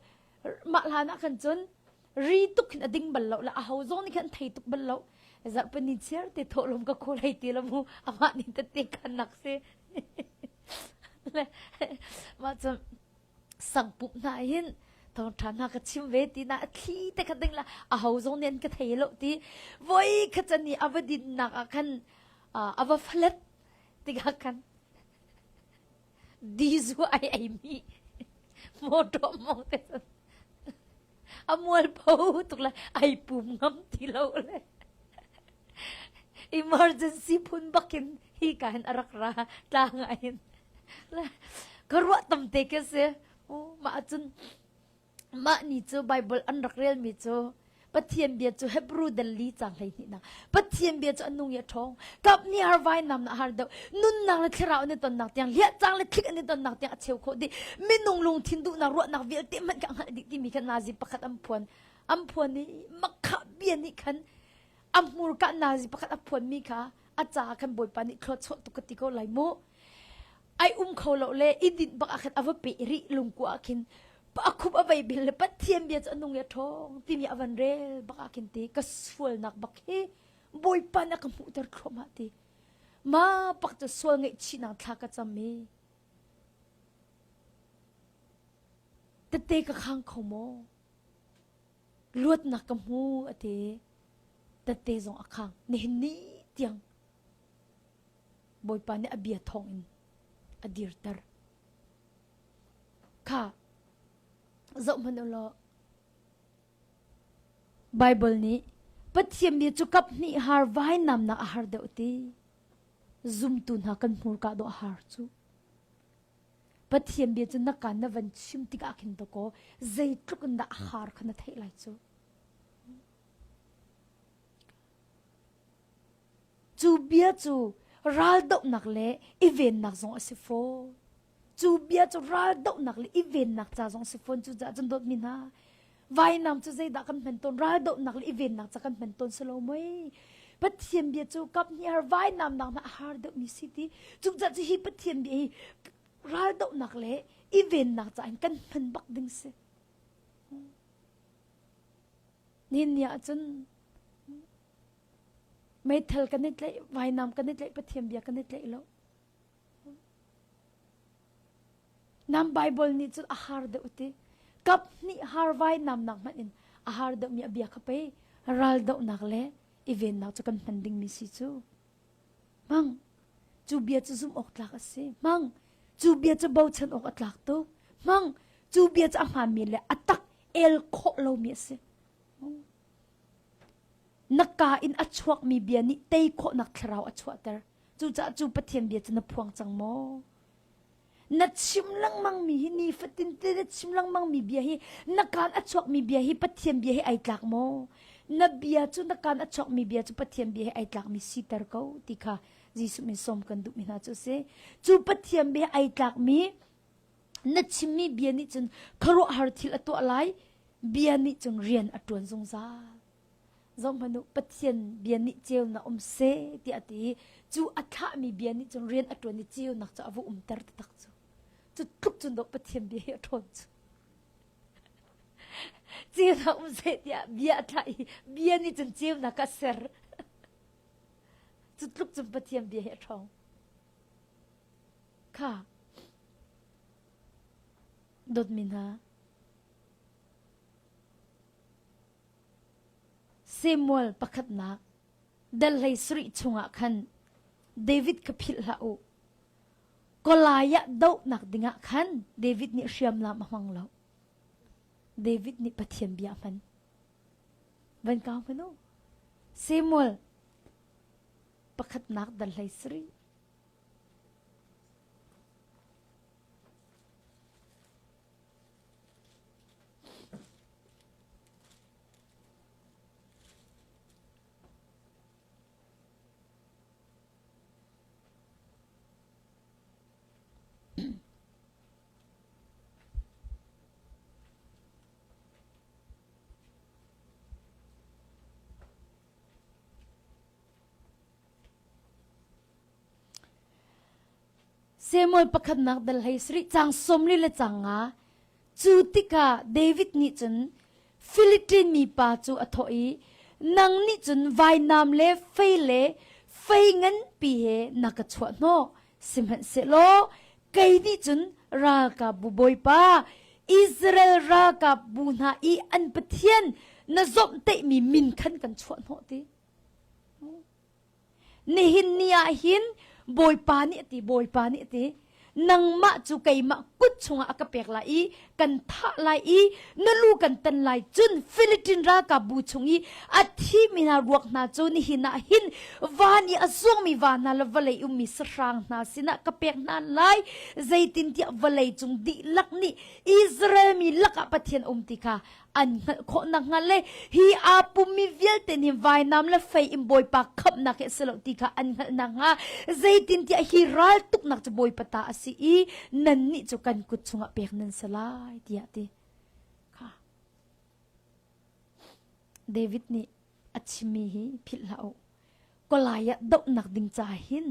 mah hlan ah khan cun ri tuk hin a ding bal lo le a ho zong nih khan thei tuk bal lo. Zarhpini chiar te thawhlawm ka khawl hei ti lo mu amah nih tette khan nak si. Le mah cun sangpup hna hin thawngṭha hna ka chim ve ti na a thli te kha ding la a ho zong nih an ka thei lo ti voi kha can i a va dinnak ah khan a va falet tikah khan dizu ai ei mi motor mong te a mual pho tuk le ai pum ngam ti lo le emergency phun bakin hi ka hin a rak ra tlang ah hin ka ruah tam te ke si mah cun mah ni cu Bible an rak relmi cu Pathian bia cu Hebrew dal li cang 12 nak Pathian bia cu an nung i a ṭhawng kap ni har vainam na har deuh nunnak le thlarau an i tonnak tiang hliah cang le thlik an i tonnak tiang a cheu khawh dih minung lungthin duhnak ruahnak vialte hmanh kha hngalh dih timi kha nazi pakhat an phuan an phuan i makha bia nih khan a hmurka nazi pakhat a phuanmi kha a caah khan Bawipa nih thluachuah tuk ka ti ko lai mu ai um kho lo le i dinh bak ah khan a va pe rih lungkua ah khin a khup a vei bil le Pathian bia cu a nung i a ṭhawng timi a van rel bak ah khin ti ka sualnak bak hi Bawipa nih a ka hmuhter thluahmah ti ma pak cu sual ngaihchihnak thla ka cam i tete ka khang kho maw luatnak ka hmu a ti tete zong a khang nihin ni tiang Bawipa nih a bia thawng in a dirter. Kha zoh hmanh u law Bible nih Pathian bia cu kap hnih har vainamnak a har deuh ti. Zumtu hna kan hmurka dawh a har cu. Pathian bia cu na kaan na van chim tikah khin dakaw zeitluk in dah a har kha na theih lai cu. Cu bia cu raldohnak le i vennak zong a si fawn. Cu bia cu raldohnak le i vennak ca zong a si fawn. Cucaah cun dawtmi hna, vainam cu zeidah kan hman tawn? Raldohnak le i vennak ca kan hman tawn si lo mei? Pathian bia cu kap hnih har vainam nak hna a har deuhmi si ti. Cucaah cu hi Pathian bia hi raldohnak le i vennak ca in kan hman bak ding si. Nihin ni ah cun Meithal kan i tlaih, vainam kan i tlaih, Pathian bia kan i tlaih lo. Nam Bible nih cun a har deuh ti. Kap hnih har vainam nak hmanh in a har deuhmi a bia kha pei ral dohnak le i vennak cu kan hman dingmi si cu. Hmang. Cu bia cu zumh awk tlak a si. Hmang. Cu bia cu bochan awk a tlak tuk. Hmang. Cu bia cu a hmaanmi le a tak el khawh lomi a si. Na kaa in a chuakmi bia nih tei khawhnak thlarau a chuahter. Cucaah cu Pathian bia cu na phuang cang maw? Na chim lengmangmi hi nifatin te na chim lengmangmi bia hi na kaan a chuakmi bia hi Pathian bia hi ai tlak maw? Na bia cu na kaan a chuakmi bia cu Pathian bia hi ai tlakmi siter ko ti kha Jesuh min sawm kan duhmi hna cu a si. Cu Pathian bia ai tlakmi na chimmi bia nih cun khuaruahhar thil a tuah lai bia nih cun rian a ṭuan zungzal zohhmanh u Pathian bia nih ceunak um seh tiah a ti i cu a thlahmi bia nih cun rian a ṭuan i ceunak cu a va umter taktak cu cu tluk cun dawh Pathian bia hi a ṭhawn cu ceunak um seh tiah bia a thlah i bia nih cun ceunak a ser cu tluk cun Pathian bia hi a ṭhawng Kha dawtmi hna, Samuel pakhatnak dal hlei sarih chungah khan David kha philh hlah u. Goliath dohnak dingah khan David nih hriamnam a hmang lo. David nih Pathian bia a hman. Van kau hmanh u. Samuel pakhatnak dal hlei sarih. Samuel pakhatnak dal hlei sarih cang 40 le cang nga Cu tikah David nih cun Philistine mipa cu a thawh i, Nang nih cun vainam le fei le fei nganpi he na ka chuahhnawh, sihmanhsehlaw kei nih cun ralkapbu Bawipa, Israel ralkapbu hna i an Pathian na zawmhtaihmi min khan kan chuahhnawh ti. Nihin ni ah hin Bawipa nih a ti, Bawipa nih a ti, nangmah cu keimah kut chungah a ka pek lai i kan thah lai i na lu kan tan lai cun Philippine ralkapbu chung i a thimi hna ruak hna cu nihin ah hin van i a zuangmi va hna le vawlei ummi sahrang hna sinah ka pek hna lai zeitintiah vawlei cung dihlak nih Israel mi lakah Pathian um ti kha an hngalh khawh nakhnga le hi aa pummi vialte nih vainam le fei in Bawipa khamhnak hi a si lo ti kha an hngalh nakhnga zeitintiah hi raltuknak cu Bawipa ta a si i nannih cu kan kut chungah pek nan si lai tiah ti kha David nih a chimmi hi philh hlah u Goliath dohnak ding ca hin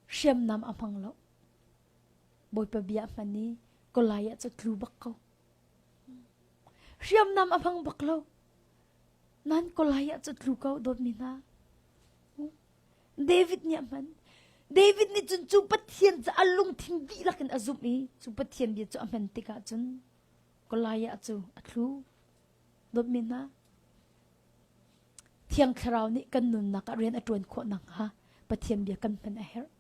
hriamnam a hmang lo Bawipa bia hman i Goliath cu tlu bak ko Hriamnam a hmang bak lo. Nan Goliath cu tlu ko dawtmi hna. David nih a hman. David nih cun cu Pathian cu a lungthin dihlak in a zumh i cu Pathian bia cu a hman tikah cun Goliath cu a thlu. Dawtmi hna, Thiang Thlarau nih kan nunnak ah rian a ṭuan khawh nakhnga Pathian bia kan hman a herh.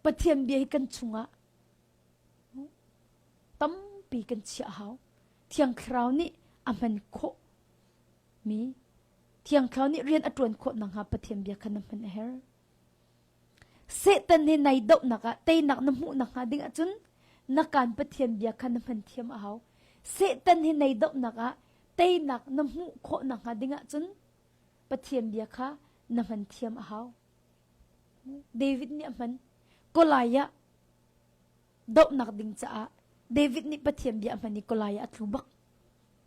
Pathian bia hi kan chungah Tampi kan chiah a hau. Thiang Thlarau nih a hman khawh mi Thiang Thlarau nih rian a ṭuan khawh nakhnga Pathian bia kha na hman a herh. Satan he nai dohnak ah teinak na hmuh nakhnga ding ahcun na kaan Pathian bia kha na hman thiam a hau. Satan he nai dohnak ah teinak na hmuh khawh nakhnga ding ahcun Pathian bia kha na hman thiam a hau. David nih a hman. Goliath dohnak ding caah David nih Pathian bia a hman i Goliath a tlu bak.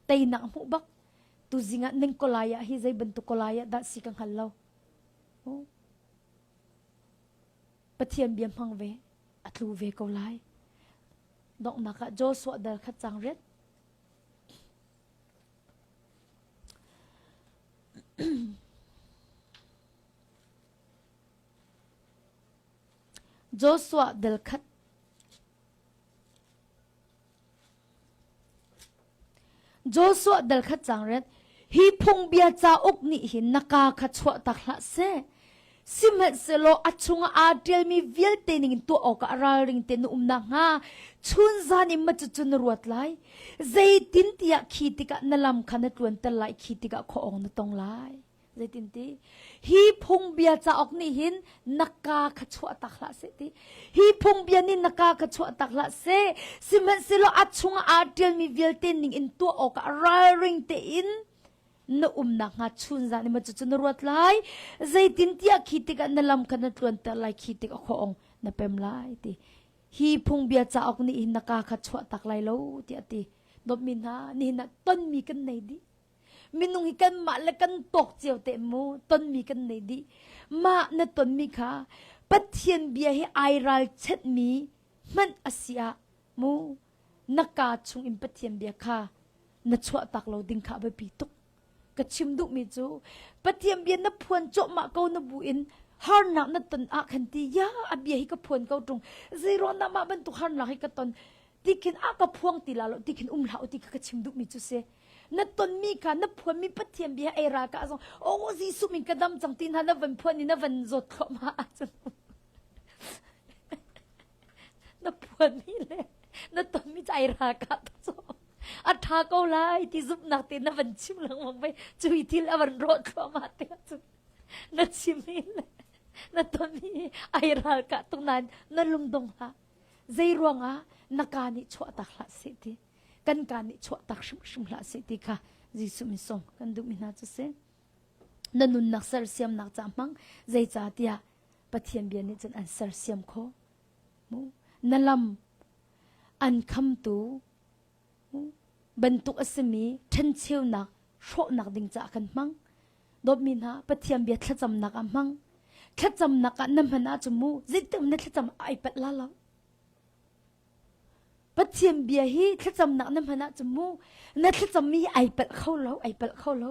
Teinak a hmuh bak. Tuzing ah ning Goliath hi zei bantuk Goliath dah si ka hngal lo. Pathian bia hmang ve, a tlu ve ko lai. Donghnak ah Joshua dal khat cang riat. Joshua dal khat Joshua dal khat cang ret hi phungbia cauk nih hin na ka kha chuah tak hlah seh sihmanhsehlaw a chungah aa ṭialmi vialte ningin tuah awkah a ralring te na um nakhnga chun zan in ma cucu na ruat lai zeitin tiah khi tikah na lam kha na tluanter lai khi tikah khuaawng na tong lai Zeitinti hi phungbia cauk nih hin na ka kha chuah tak hlah seh ti. Hi phungbia nih na ka kha chuah tak hlah seh. Sihmanhsehlaw a chungah aa ṭialmi vialte ning in tuah awkah ralring tein na um nakhnga chun zan in cucu na ruat lai. Zeitintiah khi tikah na lam kha na tluanter lai khi tikah khuaawng na pem lai ti. Hi phungbia cauk nih hin na ka kha chuah tak lai lo tiah a ti. Dawtmi hna, nihin ah tonmi kan nei dih. Minung hi kanmah le kan tawk cio te mu tonmi kan nei dih. Mah na tonmi kha Pathian bia hi ai ralchanhmi hmanh a si ah mu na kaa chung in Pathian bia kha na chuah tak lo ding kha a biapi tuk. Ka chim duhmi cu Pathian bia na phuan cuahmah ko na bu in harnak na ton ah khan ti ya a bia hi ka phuan ko ṭung zeiruang dah mah bantuk harnak hi ka ton ti khin a ka phuang ti la lo ti khin um hlah u ti kha ka chim duhmi cu si. Na tonmi kha na phuanmi Pathian bia ei ra ka zong oh Jesuh min ka dam cang ti hna na van phuan i na van zawt thluahmah ahcun na phuanmi le na tonmi cu ai ra ka to a ṭha ko lai ti zumhnak te na van chim lengmang ve cui thil a van rawh thluahmah te ahcun na chimmi le na tonmi ai ral ka tuk nain na lungdong hlah zei ruangah na ka nih chuah tak hlah seh ti kan kaa nih chuah tak hrimhrim hlah seh ti kha Jesuh min sawm kan duhmi hna cu si. Na nunnak sersiamnak ca hmang zeicahtiah Pathian bia nih cun an sersiam khawh. Na lam an khamtu bantuk a simi ṭhencheunak hrawhnak ding caah kan hmang. Dawtmi hna Pathian bia thlacamnak ah hmang. Thlacamnak ah na hman ahcun mu zeitin na thlacam ai palh la lo. Pathian bia hi thlacamnak na hman ahcun mu na thlacammi hi ai palh kho lo, ai palh kho lo.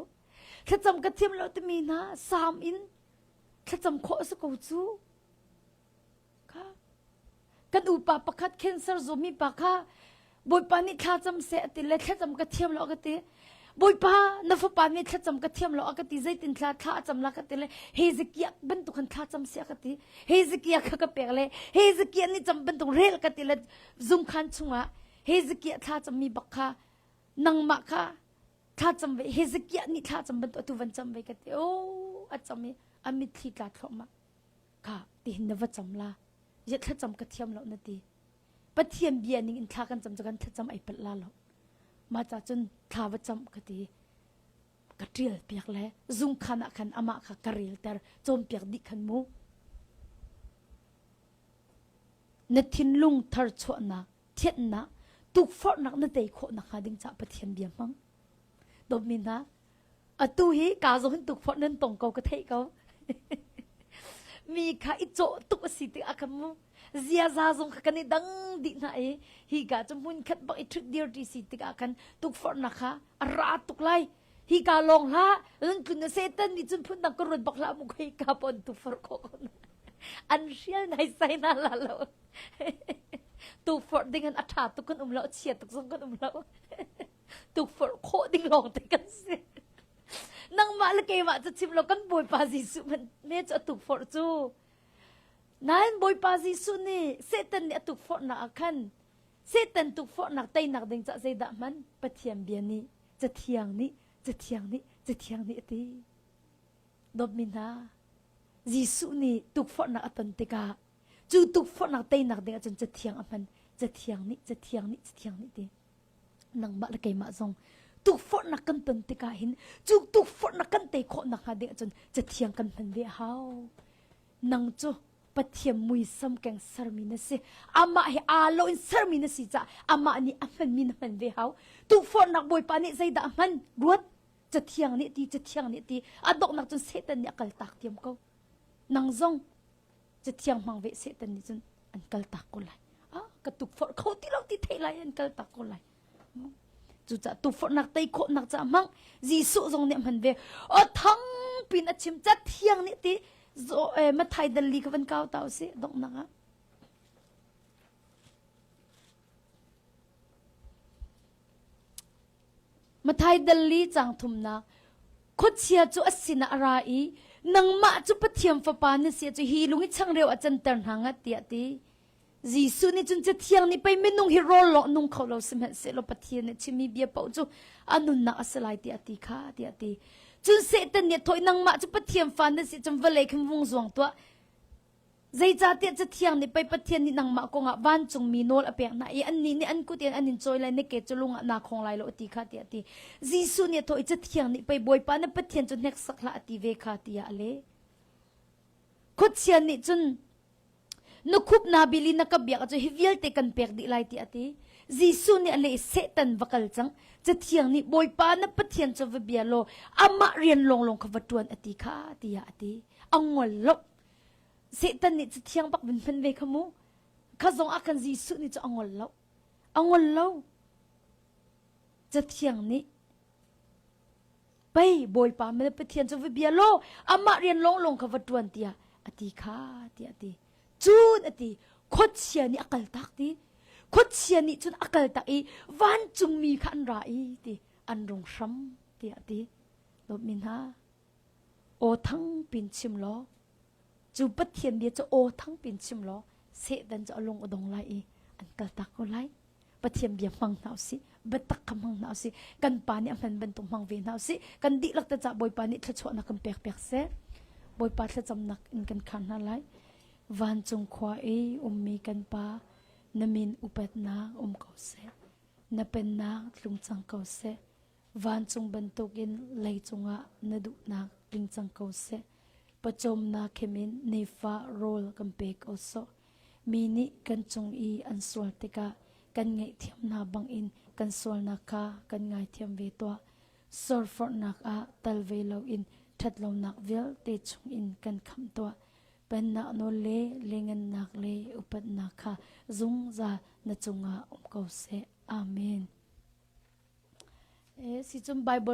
Thlacam ka thiam lo timi hna sam in thlacam khawh a si ko cu. Kha kan upa pakhat cancer zawmi pa kha Bawipa nih thlacam seh a ti le thlacam ka thiam lo a ka ti. Bawipa na fapa nih thlacam ka thiam lo a ka ti zeitin thla thla a cam la ka ti le Hezekiah bantuk khan thlacam seh a ka ti. Hezekiah kha ka pek le Hezekiah nih cam bantuk rel ka ti le zungkhan chungah Hezekiah thlacam mi bak kha nangmah kha thlacam ve Hezekiah nih thlacam bantuk atu van cam ve ka ti. Oh a cam i a mitthli tla thluahmah. Ka tihin na va cam la. Ye thlacam ka thiam lo na ti. Pathian bia ning in thla kan cam cu kan thlacam ai palh la lo. Mah ca cun thla va cam ka ti. Ka ṭial piak le zungkhan ah khan amah kha ka relter cawnpiak dih khan mu. Na thinlung tharchuahnak, thianhnak, tukforhnak na tei khawh nakhnga ding caah Pathian bia hmang. Dawtmi hna, atu hi ka zong hin tukforh nan tong ko ka theih ko. Mi kha i cawh tuk a si tikah khan mu ziaza zong kha kan i dang dih hna i hi ka cu hmun khat bak i ṭhut dir ṭi si tikah khan tukforhnak kha a ra tuk lai. Hi ka lawng hlah nan tlun na Satan nih cun phun dang ka ruat bak hlah mu khoi ka pon tukforh khawh ko na. An hrial nai sai na la lo. Tukforh ding an a ṭha tuk kan um lo, a chia tuk zong kan um lo. Tukforh khawh ding lawng te kan si. Nangmah le keimah cu chim lo kan Bawipa Jesuh hmanh me cu a tukforh cu. Nain Bawipa Jesuh nih Satan nih a tukforhnak ah khan Satan tukforhnak teinak ding cah zeidah hman Pathian bia nih Cathiang nih Cathiang nih Cathiang nih a ti. Dawtmi hna, Jesuh nih tukforhnak a ton tikah cu tukforhnak teinak ding ahcun Cathiang a hman. Cathiang nih Cathiang nih Cathiang nih ti. Nangmah le keimah zong tukforhnak kan ton tikah hin cu tukforhnak kan tei khawh nakhnga ding ahcun Cathiang kan hman ve a hau. Nang cu Pathian muisam keng sermi na si. Amah he aa lo in sermi na si caah amah nih a hmanmi na hman ve hau. Tukforhnak Bawipa nih zeidah a hman? Ruat. Cathiang nih ti, Cathiang nih ti. A donghnak cun Satan nih a kaltak tiam ko. Nang zong Cathiang hmang ve Satan nih cun an kaltak ko lai. Ah, ka tukforh kho ti lo ti theih lai an kaltak ko lai. Cucaah tukforhnak tei khawhnak caah hmang Jesuh zong nih a hman ve. O thang pin a chim Cathiang nih ti Mathai dalli ka van kau ta usih donghnak ah. Mathai dalli cang thumnak khuachia cu a sinah a ra i nangmah cu Pathian fapa na si cu hi lung i changreu a canter hna ngat tiah ti. Jesuh nih cun Cathiang nih pei minung hi rawl lawng nung kho lo sihmanhsehlaw Pathian nih chimmi bia paoh cu a nunnak a si lai tiah a ti kha tiah a ti. Cun Satan nih a thawh i nangmah cu Pathian fa na si cun vawlei khin vung zuang tuah. Zeicahtiah Cathiang nih pei Pathian nih nangmah kongah vancungmi nawl a pek hna i annih nih an kut in an in cawi lai, na ke cu lung ah naa khong lai lo a ti kha tiah a ti. Jesuh nih a thawh i Cathiang nih pei Bawipa na Pathian cu hneksak hlah a ti ve kha tiah a leh. Khuachia nih cun Na khup naa bil i na ka biak ahcun hi vialte kan pek dih lai tiah a ti. Jesuh nih a leh i Satan va kal cang. Cathiang nih Bawipa na Pathian cu va bia law amah rian lawnglawng kha va ṭuan a ti kha tiah a ti. A ngol lo. Satan nih cathiang bak vun hman ve kha mu. Kha zong ah khan Jesuh nih cu a ngol lo. A ngol lo. Cathiang nih Pei Bawipa na Pathian cu va bia law amah rian lawnglawng kha va ṭuan tiah a ti kha tiah a ti. Cun a ti khuachia nih a kaltak ti. Khuachia nih cun a kaltak i vancungmi kha an ra i ti an rung hram tiah a ti. Dawtmi hna, aw thang pin chim law cu Pathian bia cu aw thang pin chim law Satan cu a lung a dong lai i an kaltak ko lai. Pathian bia hmang hna usih biatak kha hmang hna usih kan pa nih a hman bantuk hmang ve hna usih kan dihlak te cah Bawipa nih thluachuahnak kan pek piak seh Bawipa thlacamnak in kan khar hna lai vancung khua i ummi kan pa na min upatnak um ko seh na pennak tlung cang ko seh Vancung bantukin leicung ah na duhnak tling cang ko seh. Pawcawmnak khem in nifa rawl kan pe ko sawh. Mi nih kan cung i an sual tikah kan ngaihthiam hna bangin kan sualnak kha kan ngaithiam ve tuah. Sorforhnak ah tal ve loin ṭhatlonak vialte chungin kan khamh tuah. Pennak nawl le lengannak le upatnak kha zungzal na cungah um ko seh. Amen. Eh, si cun Bible.